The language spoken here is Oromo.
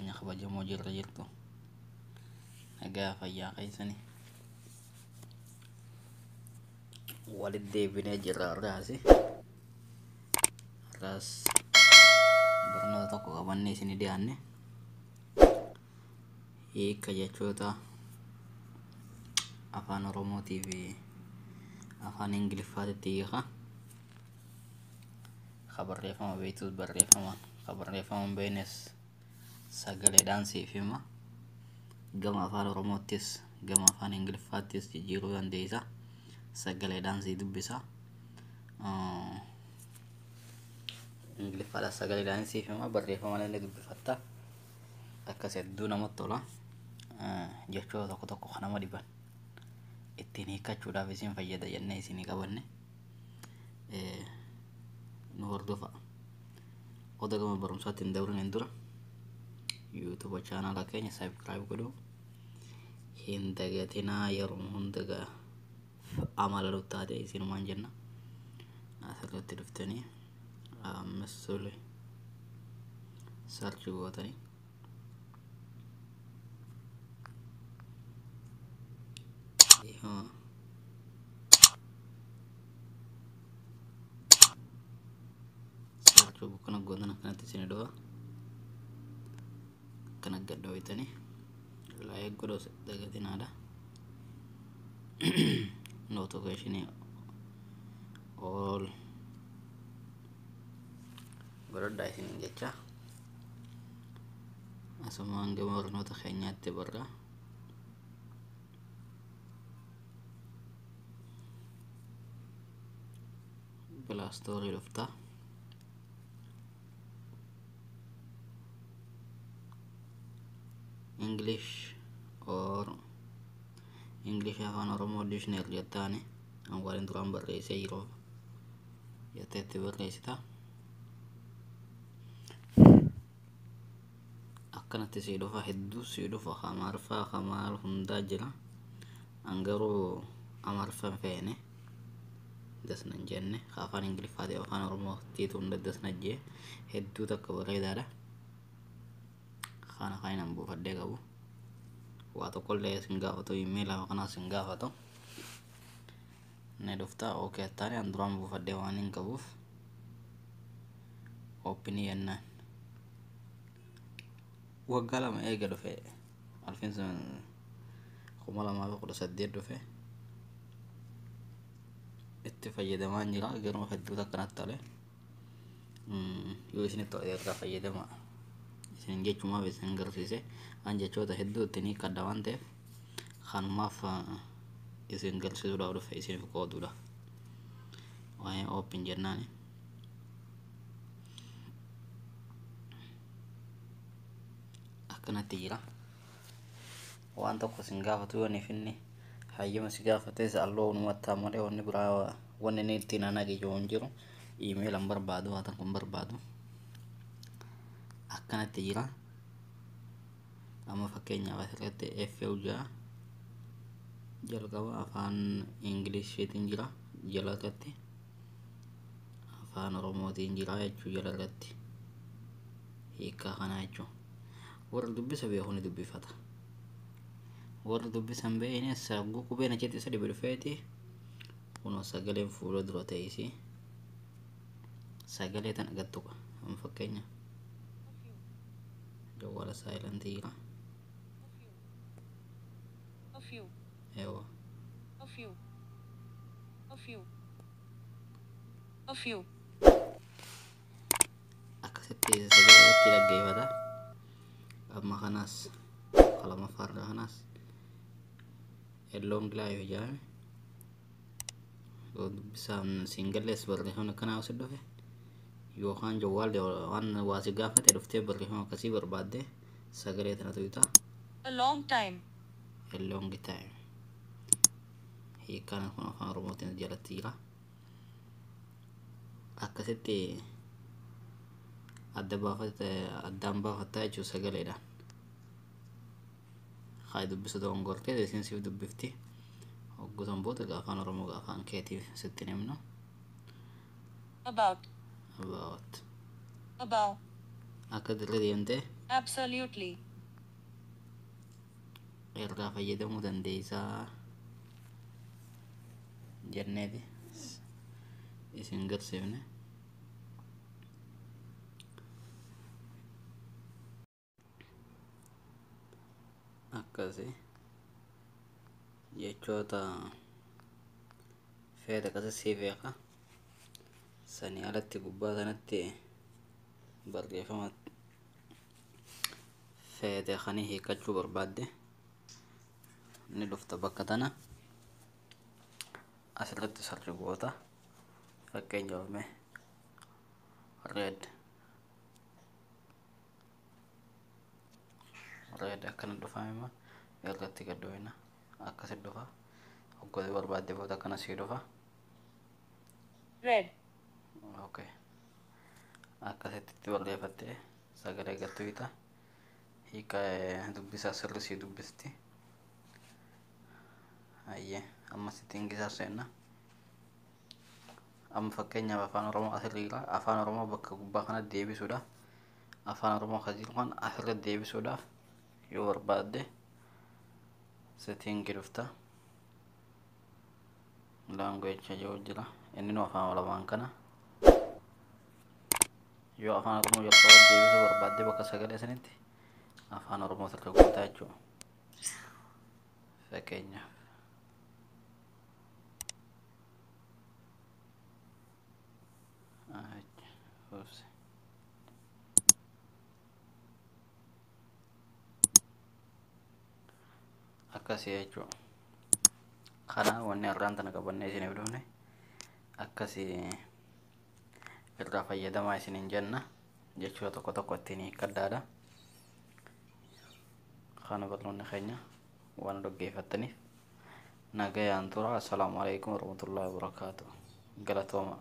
Keenya kabajamoo jirra jirtu nagaa fayyaa keessanii walitti deebinee jirra. Har'aas barnoota tokko qabannee isinii dhiyaanne, hiika jechoota afaan Oromootii fi afaan Ingiliffaatitti hiika. Ka barreeffama beektus barreeffamaan, ka barreeffama hin beeknes sagaleedhaan siif hima. Gama afaan Oromoottis gama afaan Ingiliffaattis jijjiiruu dandeessa. Sagaleedhaan sii dubbisa. Ingiliffaadhaan sagaleedhaan siif hima, barreeffamaan illee dubbifatta. Akkas hedduu namatti tola. Jechoota tokko tokko kan nama dhiban ittiin hiikkachuudhaaf isin fayyada jennee isinii qabanne, nu hordofa. Oda gama barumsaatti hin dabriniin dura YouTube chaanala keenya subscribe godhuu hin dagatinaa. Yeroo hunda amala nu taate isinumaan jenna. Asirratti dhuftanii ammas search gootanii dhiifama search akkana gootan, akkanatti isin dhufa. Akkana gad dhoytanii like godhuu dagatinaadha. Notification all godhadhaa isiniin jecha. Asumaan gama barnoota keenyaatti barra. Play Store dhufta. English or English afaan Oromoo dictionary jettaani an waan duraan barreessee jiru jettee itti barreessita. Akkanatti sii dhufa, hedduu sii dhufa, Amaariffaa kamaal hundaa jira. An garuu Amaariffaa hin feene, dasna hin jenne. Afaan Ingiliffaati afaan Oromootiitu hunda dasna jee. Hedduu takka bareedaadha. Kana kan hin buufadhee qabu waa tokkollee sin gaafatu, email kanaas sin gaafatu. Ni dhufta, okay attaani. An duraan buufadhee waan hin qabuuf open jennaan. Waggaa 2 eega dhufe, alfiin sun 2018 dhufe, itti fayyadamaan jira. Garuu hedduu takkanatti tole. Yoo isinitti tole irraa fayyadama isin jechumaaf isin agarsiise. An jechoota hedduu ittiin hiikkadha waan ta'eef kanumaaf isin agarsiisuudhaaf dhufe, isiniif qooduudha. Waa'ee open jennaani akkanatti jira. Waan tokko isin gaafatu, yoo inni hayyama si gaafates allow numattaa malee wanni biraa wanni inni ittiin anage jiru hin jiru. Email hin barbaadu, waa tokko hin barbaadu. Akkanatti jira. Amma fakkeenyaaf asirratti F jaa jalqaba afaan Ingiliishiitiin jira, jala irratti afaan Oromootiin jira jechuu, jala irratti hiikkaa kanaa jechuu. Warri dubbisa beeku ni dubbifata, warri dubbisa hin beekne sagguu qubeen achitti isa dhibe dhufeeti kunoo sagaleen fuula dura ta'isi sagalee tan agattuqa. Amma fakkeenya jawwaala silent jira. A few. Ewa. A few. A few. A few. Akkasitti sagalee itti dhaggeeffata. Amma kanaas kalamaffaarra kanaas a long life jedhame. Yoo dubbisaan siin gallees barreeffamni akkanaa osoo dhufe yookaan jawwaalli waan waa si gaafate dhuftee barreeffama akkasii barbaadde sagalee tana tuyta. A long time. A long time. Hiikkaan kun afaan Oromootiin jalatti jira. Akkasitti adda baafate, addaan baafattaa jechuun sagaleedhaan. Haa dubbisu dogongortee isin siif dubbifti. Hoggusan booda afaan Oromoo afaan keetiif sitti himnu. About. About. About. Akka dirree deemtee Absolutely. Irraa fayyadamuu dandeessaa jenneeti isin garsiifne. Akkasi jechoota feete akkasi sii beeka. Sanii alatti gubbaa sanatti barreeffama feete kanii hiikkachuu barbaadde ni dhufta bakka tana, asirratti search goota. Fakkeenyaaf mee red red akkana dhufame irratti gad dhufina, akkasi dhufa. Hoggota barbaadde booda akkana sii dhufa. Red. Okay, akkasitti itti barreeffattee sagalee gattuita hiika dubbisaa sirri sii dubbisti. Hayyee, amma settingisaa seenna. Amma fakkeenyaaf Afaan Oromoo asirra jira. Afaan Oromoo bakka gubbaa kana deebisuudhaaf, Afaan Oromoo kan jiru kan asirra deebisuudhaaf yoo barbaadde, settingii dhufta, language jiru jira. Inni nu afaan lamaan kana yoo Afaan Oromoo jalqaba deebisuu barbaadde, bakka sagalee sanitti Afaan Oromoo sirra guutaa jechuudha. Fakkeenyaaf Oops. Akkasii jechuudha. Kana wanni har'aan tana qabannee isiniif dhufne akkasii. Irraa fayyadamaa isiniin jenna. Jechoota tokko tokko ittiin hiikkadhaadha. Kana barnoonni keenya waan dhaggeeffattaniif nagayaan tura. Assalaamu alaikum warahmatullahi wabarakaatu. Galatooma.